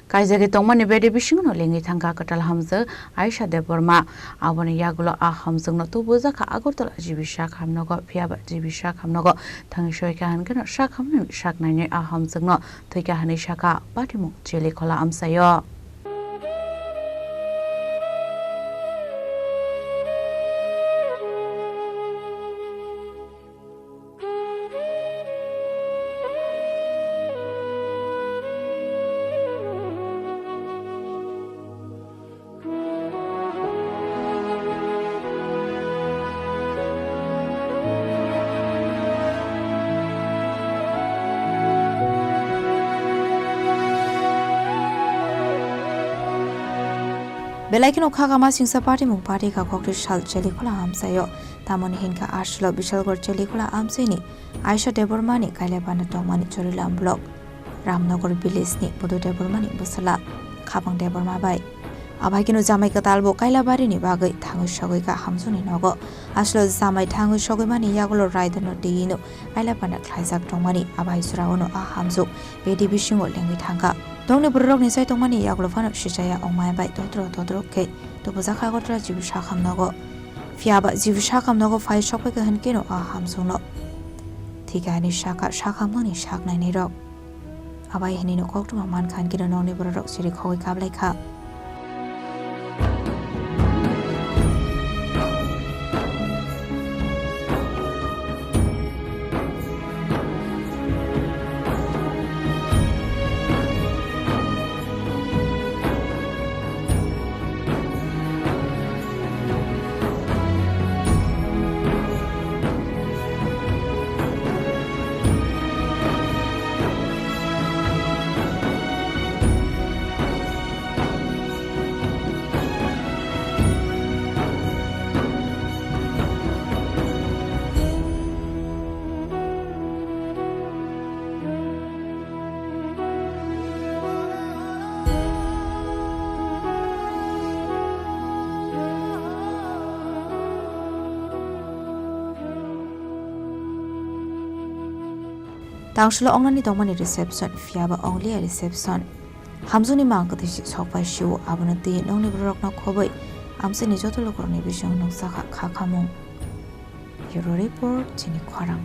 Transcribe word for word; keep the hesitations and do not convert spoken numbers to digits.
Kaijagwi tongmani bedi bisingo lengwi thangkha kwtal hamjwk Aisha Debbarma. Aboni yagulo a hamjwkno tubujakha Agartala G B sak hamnogo, phiyaba G B sak hamnogo thangwi soikha, hinkhe no sak hamnani sak nainwi a hamjwkno thwikha hwnwi sakha patimung Chelikhola amchaio. Belai kheno kha kama singsa patimung pati kha koktwi sal Chelikhola amchaio. Tamoni hinkha aswlo Bishalgarh Chelikhola amchaini Aisha Debbarmani Kailabana tongmani Chorilam block Ramnagar village ni Budhu Debbarmani bwsala Khabang Debbarma bai. Abai kheno jamai kwtalbo Kailabarini bagwi thangwi sogwi kha hamjwkni nogo. Aswlo jamai thangwi sogwi mani yagulo raidano tiyino Kailabana khlaijak tongmani abai jora ono a hamjwk bedi bisingo lengwi thangkha. Nokni bororokni chai tongmani yagulo phano sichaya ongmaya bai totro totro khe tubujakha Agartala G B sak hamnogo. Phiyaba G B sak hamnogo phai sokphaikha hinkhe no a hamjwkno thwikha hwnwi sakha sak hamnani sak nainairok. Abai hwnwi no koktwma mankha hinkhe no nokni bororok chirikhogwi kablaikha. Tangsulo ongnani tongmani reception, phiyaba ongliya reception. Hamjwkni mang kwthwi si sokphai sio, abono twi nokni bororokno khobwi amchaini joto lukurokni bisingo nukjakha kha khamung. Bureau Report, chini khorang.